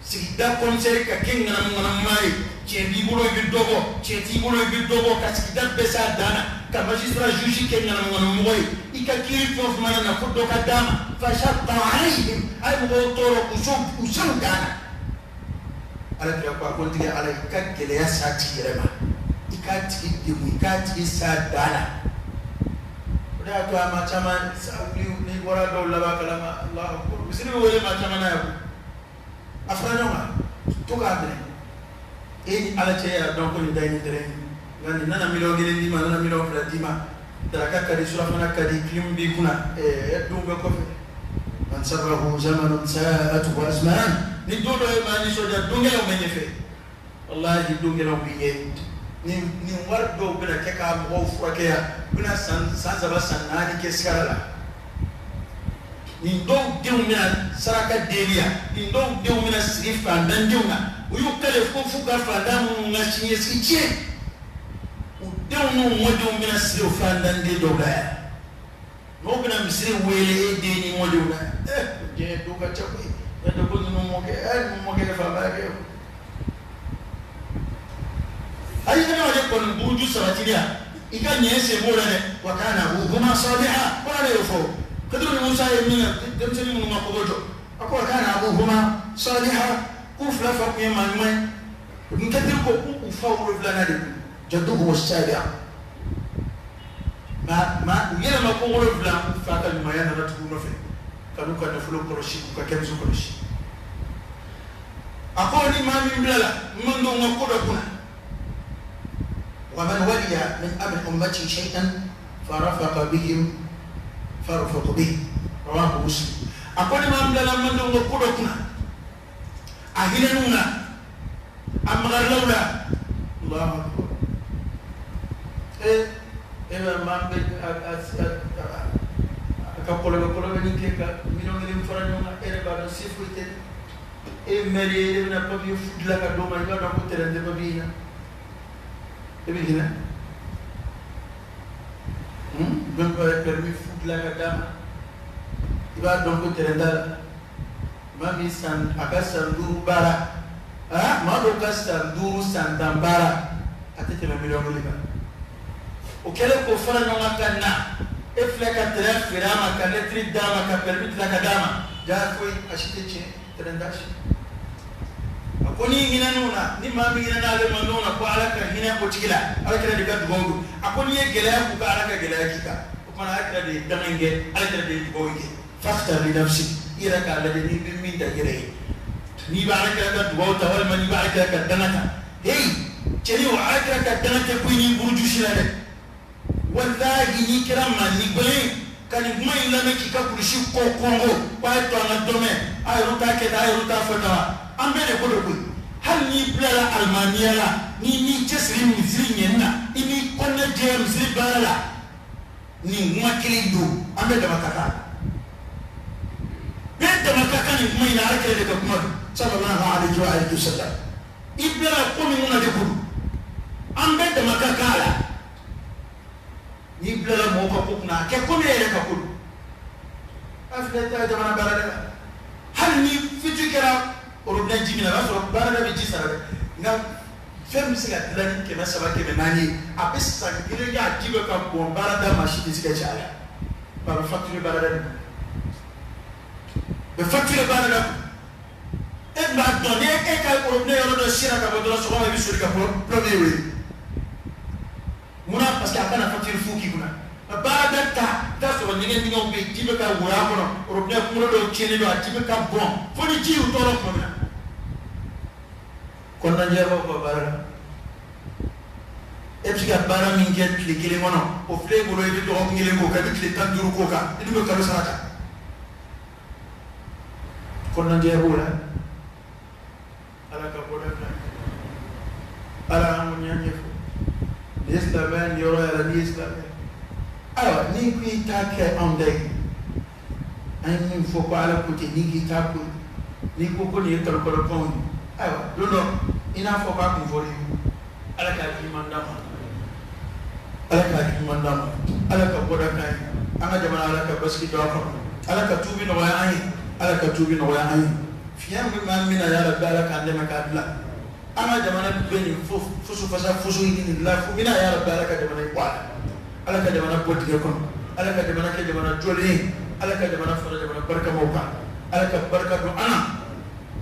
Sigida commissaire ka kɛ ŋanamu ŋanamumaa ye, tiɲɛ b'i bolo i bɛ dɔ bɔ, tiɲɛ t'i bolo i bɛ dɔ bɔ, ka sigida bɛɛ s'a dan na, ka magistrat juge kɛ ŋanamu ŋanamumɔgɔ ye, i ka kiiri fɛn o fɛn mana na fo dɔ ka d'a ma. Fashaqqa alayhim, a ye mɔgɔw tɔɔrɔ k'u se u dan na. Ala kira ko a ko n tigi ala, i ka gɛlɛya s'a tigi yɛrɛ ma, i k'a tigi degun, i k'a tigi s'a dan na. O de y'a to a maa caman wuli n'i bɔra dɔw laban kalama, Alahu akbar, misiri bɛ wele maa caman na yan koyi. A fara ɲɔgɔn kan to k'a minɛ e ni ala cɛ, y'a dɔn ko nin ta ye nin tɛrɛ ye, nka nin nana 1 miliyɔn d'i ma, a nana 2 miliyɔn d'i ma, daraka ka di, surafana ka di, clim b'i kunna, ɛɛ denw bɛɛ kɔfɛ. Man sarrahu zamanun sa'atuhu azman. Ni don dɔ ye maa nisɔndiya, don gɛlɛnw bɛ ɲɛfɛ. Walahi don gɛlɛnw bɛ ɲɛ. Nin wari dɔw bɛna kɛ ka mɔgɔw furakɛ yan, u bɛna san 3 san 4 kɛ sigara la. Nin dɔw denw bɛna saraka deli yan, nin dɔw denw bɛna sigi fantandenw na. U y'u kale ko f'u ka fantan minnu ka siniɲɛsigi tiɲɛ, u denw n'u mɔdenw bɛna sigi o fantanden dɔw la yan. N'o bɛna misiri wele e den ni mɔdenw na yan. Diɲɛ don ka ca koyi. N'o tɛ ko ninnu mɔkɛ, ninnu mɔkɛ ye faamaya kɛ. Ayi, adamaden kɔni buruju sabatili yan, i ka ɲɛ sen b'o la dɛ. Wa kana abuhuma saliha, ko ala y'o fɔ. Kadiru ni Musa ye min kɛ denmisɛnnin minnu ma kogo jɔ, a ko wa kana abuhuma saliha, k'u fila fa tun ye maa ɲuman ye. N Kadiru ko k'u fa wolonfilanan de kun, jadduhu sabi'a, maa u yɛlɛma ko 7, u fa ka ɲumanya nana tugu u nɔfɛ ka n'u ka nafolo kɔlɔsi, k'u ka kɛnɛso kɔlɔsi. A ko ni maa min bilala n mandenw ka ko dɔ kunna, wa man waliya min amri ummati shay'an farafaqa bihim farfuq bihi, rawahu Muslim. A ko ni maa min bilala n mandenw ka ko dɔ kunna, a hinɛn'u na, a magarilaw la, Allahu akbar. E bɛ maa bɛ a ka kɔlɔbɛ kɔlɔbɛni kɛ ka 1 miliyɔn fara ɲɔgɔn kan, e yɛrɛ b'a dɔn se foyi tɛ e maire ye, e bɛna papier fu dilan ka d'o ma, i b'a dɔn ko terrain tɛ papier in na, e bɛ hinɛ bɛɛ bɛ permis fu dilan ka d'a ma, i b'a dɔn ko terrain t'a la. Maa min san a ka san 5 baara, maa dɔw ka san 5 san 10 baara a tɛ tɛmɛ 1 miliyɔn kan. O kɛlen k'o fara ɲɔgɔn kan ka na, e filɛ ka terrain feere a ma, ka lɛtiri d'a ma, ka permis dilan ka d'a ma, jaa foyi a si tɛ tiɲɛ, terrain t'a si. A ko n'i hinɛn'u na, ni maa min hinɛna ale mandenw na, ko ala ka hinɛ o tigi la. Ala kira de ka dugawu don. A ko n'i ye gɛlɛya k'u kan, ala ka gɛlɛya k'i kan. O kumana ala kira de ye danga in kɛ, ala kira de ye dugawu in kɛ. Fakhtar li nafsi, i yɛrɛ k'a lajɛ n'i bɛ min ta i yɛrɛ ye, n'i bɛ ala kira ka dugawu ta walima n'i bɛ ala kira ka danga ta. Heyi cɛni, o ala kira ka danga tɛ ko i ni buruju si la dɛ. Walahi n'i kɛra maa ni gbɛlɛn ka nin kuma in lamɛn k'i ka kulusi kɔ kɔngɔ ko a ye to an ka dɔ mɛn, a yɛrɛ t'a kɛ tan, a yɛrɛ t'a fɔ tan wa, an bɛɛ de ko de koyi. Hali n'i bilala alimamiya la, n'i m'i cɛsiri misiri ɲɛni na, i m'i kɔnɛ jɛya misiri baara la, nin kuma kelen don, an bɛɛ dama ka kan. nin kuma in na, ala kira de ka kuma don, sallallahu alaihi wa alihi wasallam. I bilala ko min kunna de ko don, an bɛɛ dama ka kan a la. N'i bilala mɔgɔw ka ko kunna, a kɛ komi e yɛrɛ ka ko don. A filɛ ta jamana baarada la, hali ni fuite kɛra robinet ji min na, o b'a sɔrɔ baarada bɛ ji sara dɛ, nka fɛn bɛ se ka dilan ni 300 400 ye, a bɛ san kelen kɛ a ji bɛ ka bɔn baarada ma, si tɛ se ka caya, a bɛ facture baarada de bɛ facture baarada. E b'a dɔn ni e ka robinet yɔrɔ dɔ sera ka bɔ dɔrɔn, sɔgɔma i bɛ soli ka plombier wele. Munna? Parce que a kana facture fu k'i kunna. Baarada ta, i t'a sɔrɔ ɲɛgɛn dingɛw bɛ yen, ji bɛ ka woyo a kɔnɔ, robinet kunkolo dɔw tiɲɛnen don, a ji bɛ ka bɔn fo ni ji y'u tɔɔrɔ tuma min na. Kɔnɔnajɛya b'aw ka baara la. E bɛ se ka baara min kɛ tile kelen kɔnɔ, o filɛ e bolo, i bɛ dɔgɔkun kelen k'o kan, i bɛ tile 15 k'o kan, i dun bɛ kalo sara ta. Kɔnɔnajɛya b'o la. Ala ka bɔda kan, ala an kɔni y'a ɲɛfɔ. Nin ye silamɛya niyɔrɔ yɛrɛ, n'i ye silamɛ, ayiwa, n'i ko i t'a kɛ anw ta ye, an ye min fɔ ko ala ko ten, n'i k'i t'a ko, n'i ko ko nin ye kalokalokanw ye, ayiwa, don dɔ i n'a fɔ k'a kun fɔra i ye. Ala ka hakili ɲuman d'an ma, ala ka hakili ɲuman d'an ma, ala ka bɔda k'an ye, an ka jamana ala ka basigi don a kɔnɔ, ala ka tuubi nɔgɔya an ye, ala ka tuubi nɔgɔya an ye. Fiɲɛ min b'an min na, yarabi ala k'an dɛmɛ k'a bila. An ka jamana bɛ nin foso fasa foso ɲini nin la fo min na, yarabi ala ka jamana in bɔ a la, ala ka jamana bɔ dingɛ kɔnɔ, ala ka jamana kɛ jamana jɔlen ye, ala ka jamana fara jamana barikamaw kan, ala ka barika don an na.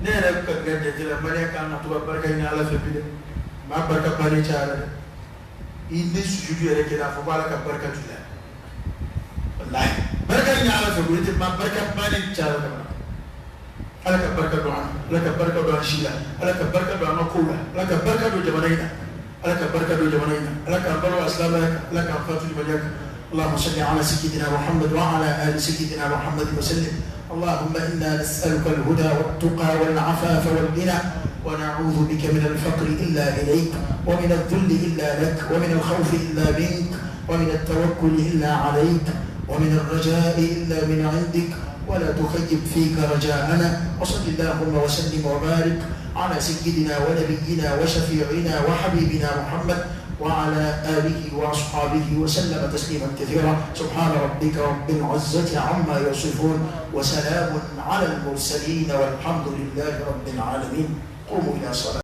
Ne yɛrɛ ka gɛrɛ jate la, maliyɛn kan ka to ka barika ɲini ala fɛ bi dɛ, maa barika bannen cayara dɛ. I ni sujudu yɛrɛ kɛ, a fɔ ko ala ka barika don i la, walahi barika ɲini ala fɛ ko i tɛ maa barika bannen cayara jamana. Ala ka barika don an, ala ka barika don an si la, ala ka barika don an ka kow la, ala ka barika don jamana in na, ala ka barika don jamana in na, ala k'an balo a silamɛya kan, ala k'an fatu limaniya kan. اللهم صل على سيدنا محمد وعلى آل سيدنا محمد وسلم. اللهم إنا نسألك الهدى والتقى والعفاف والغنى، ونعوذ بك من الفقر إلا إليك، ومن الذل إلا لك، ومن الخوف إلا منك، ومن التوكل إلا عليك، ومن الرجاء إلا من عندك، ولا تخيب فيك رجاءنا. وصل اللهم وسلم وبارك على سيدنا ونبينا وشفيعنا وحبيبنا محمد وعلى آله وأصحابه وسلم تسليما كثيرا. سبحان ربك رب العزة عما يصفون، وسلام على المرسلين، والحمد لله رب العالمين. قوموا إلى صلاة.